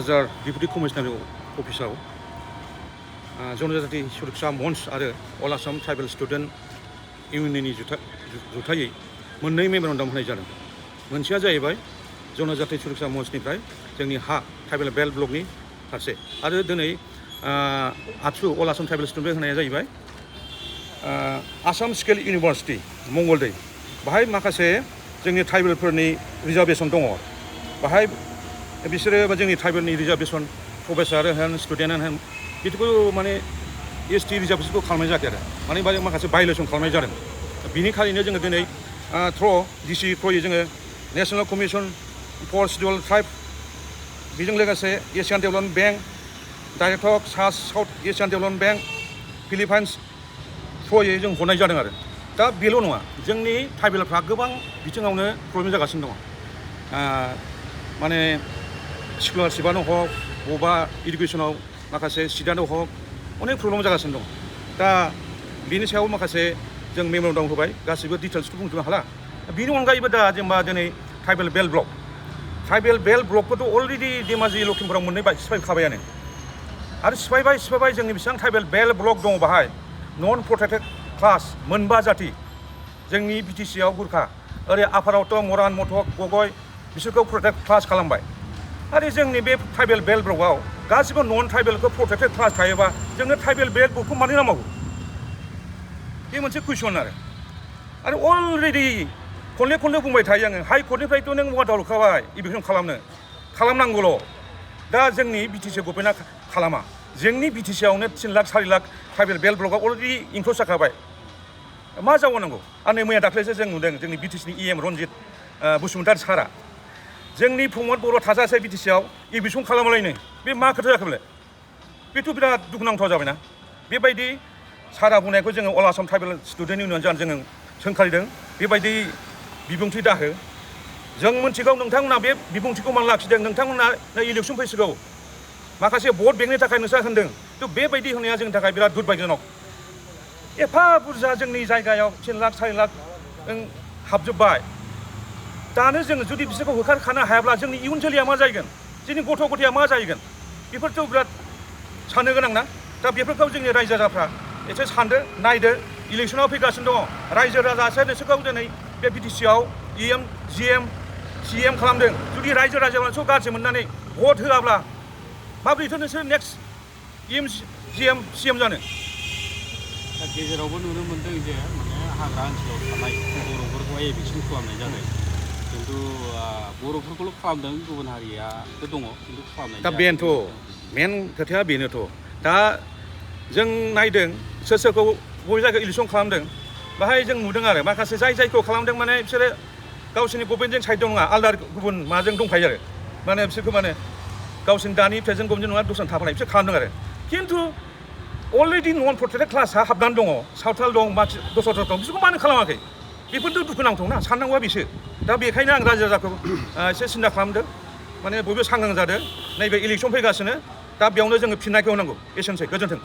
Kokrajhar डिप्युटि commissioner अफिसाव जनजाति सुरक्षा मंच आरो अल आसाम ट्राइबेल स्टुडेन्ट इउनियननि जुथायै मोननै मेम'रेन्डाम होनाय जादों। मोनसेया जाहैबाय जनजाति सुरक्षा मंचनिफ्राय जोंनि हा ट्राइबेल बेल्ट ब्लकनि फारसे आरो दिनै आथ्रु अल आसाम ट्राइबेल स्टुडेन्ट होनाया जाहैबाय आसाम स्किल इउनिभार्सिटि मंगलदै। बाहाय माखासे जोंनि ट्राइबेलफोरनि रिजार्भेसन दङ। बाहाय बिसोरो जोंनि ट्राइबेलनि रिजार्भेसन प्रफेसार होन स्टुडेन्टआनो होन बेखौ माने एसटि रिजार्भेसनखौ खालामनाय जायाखै आरो माने माखासे भायलेसन खालामनाय जादों। बिनिखायनो जोङो दिनै डिसि थ्रयै जोङो नेशनेल कमिसन फर शिडिउल ट्राइब बेजों लोगोसे Asian development bank director south Asian development bank Philippines थ्रयै जों हरनाय जादों आरो दा बेल' नङा जोंनि ट्राइबेलफ्रा गोबां बिथिङावनो प्रब्लेम जागासिनो दङ। माने स्कलारशिपआनो हक बबेबा इडुकेसनाव माखासे सिटआनो हक अनेक प्रब्लेम जागासिनो दं। दा बेनि सायाव माखासे जों मेम'रेन्डाम होबाय गासिबो डिटेल्सखौ बुंजोबनो हाला। बेनि अनगायैबो दा जेनेबा दिनै ट्राइबेल बेल्ट ब्लकखौथ' अलरेडि धेमाजि लखिमपुराव मोननै सिफायखाबायानो आरो सिफायबाय जोंनि बेसेबां ट्राइबेल बेल्ट ब्लक दङ बाहाय नन प्रटेक्टेड क्लास मोनबा जाति जोंनि बिटिसिआव गुरखा ओरै आफारावथ' मरान मथक गगय बिसोरखौ प्रटेक्ट क्लास खालामबाय आरो जोंनि बे ट्राइबेल बेल्ट ब्लकआव गासिबो नन ट्राइबेलखौ प्रटेक्टेड क्लास थायोबा जोंनो ट्राइबेल बेल्ट ब्लकखौ मानो नांबावगौ बे मोनसे कुइसन आरो अलरेडि खनले बुंबाय थायो आङो हाइ कर्टनिफ्रायथ' नों वार्डार हरखाबाय इभिकसन खालामनांगौल'। दा जोंनि बिटिसि गभर्नमेन्टआ खालामा। जोंनि बिटिसिआवनो 3 लाख 4 लाख ट्राइबेल बेल्ट ब्लकआ अलरेडि इनक्ल'ज जाखाबाय। मा जाबावनांगौ आरो नै मैया दाख्लैसो जों नुदों जोंनि बिटिसिनि EM रनजित बसुमतारी सारा जोंनि प्रमद बर' थाजासे बिटिसिआव इभिकसन खालामालायनो बे मा खोथा जाखो बेलाय बेथ' बिराद दुखुनांथाव जाबायना। बेबायदि सारा बुंनायखौ जोङो अल आसाम ट्राइबेल स्टुडेन्ट इउनियन जोङो सोंखारिदों बेबायदि बिबुंथि दाहो। जों मिथिगौ नोंथांमोना बे बिबुंथिखौ मानो लाखिदों नोंथांमोना इलेक्सन फैसिगौ माखासे भट बेंकनि थाखाय नोंसोर होनदों थ' बेबायदि होनाया जोंनि थाखाय बिराद दुर्भाग्यजनक। एफा बुरजा जोंनि जायगायाव 3 लाख 4 लाख हाबजोब्बाय दानो जोङो जुदि बिसोरखौ होखारखानो हायाब्ला जोंनि इयुन जोलैया मा जाहैगोन जोंनि गथ' गथाया मा जाहैगोन बेफोरथ' बिराद साननो गोनां ना। दा बेफोरखौ जोंनि रायजो राजाफ्रा एसे सानदो नायदो इलेक्सनाव फैगासिनो दङ रायजो राजासो नोंसोरखौ दिनै बे बिटिसिआव EM GM CM खालामदों। जुदि रायजो राजाफोरखौ गाज्रि मोननानै भट होआब्ला माबोरैथो नोंसोर नेक्स्ट EM GM CM जानो। दा गेजेरावबो नुनो मोन्दों जे माने हाग्रा ओनसोलाव थानाय बर'फोरखौहाय एभिकसन खालामनाय जादों खिन्थु बर'फोरखौल' खालामदों गुबुन हारियाबो दङ खिन्थु खालामनाय दा बेनोथ' मेन खोथाया बेनोथ' दा जों नायदों सोर सोरखौ बबे जायगायाव इलेक्सन खालामदों बाहाय जों नुदों आरो माखासे जायखौ खालामदों माने बिसोरो गावसोरनि गभर्नमेन्टजों साइड नङा आलदा गुबुन माजों दंखायो आरो माने बिसोरखौ माने गावसोरनि दानि प्रेजेन्ट गभर्नमेन्ट नङा दस्रा थाफानाय बिसोर खालामदों आरो खिन्थु अलरेडि नन प्रटेक्टेड क्लासआ हाबनानै दङ सावथाल दं दस्रा दं बिसोरखौ मानो खालामाखै बेफोरथ' दुखुनांथाव ना साननांगौआ बिसोर। दा बेखायनो आं रायजो राजाखौ एसे सिन्था खालामदों माने बयबो सांग्रां जादों नैबे इलेक्सन फैगासिनो दा बेयावनो जोङो फिननायखौ होनांगौ एसेनोसै गोजोन्थों।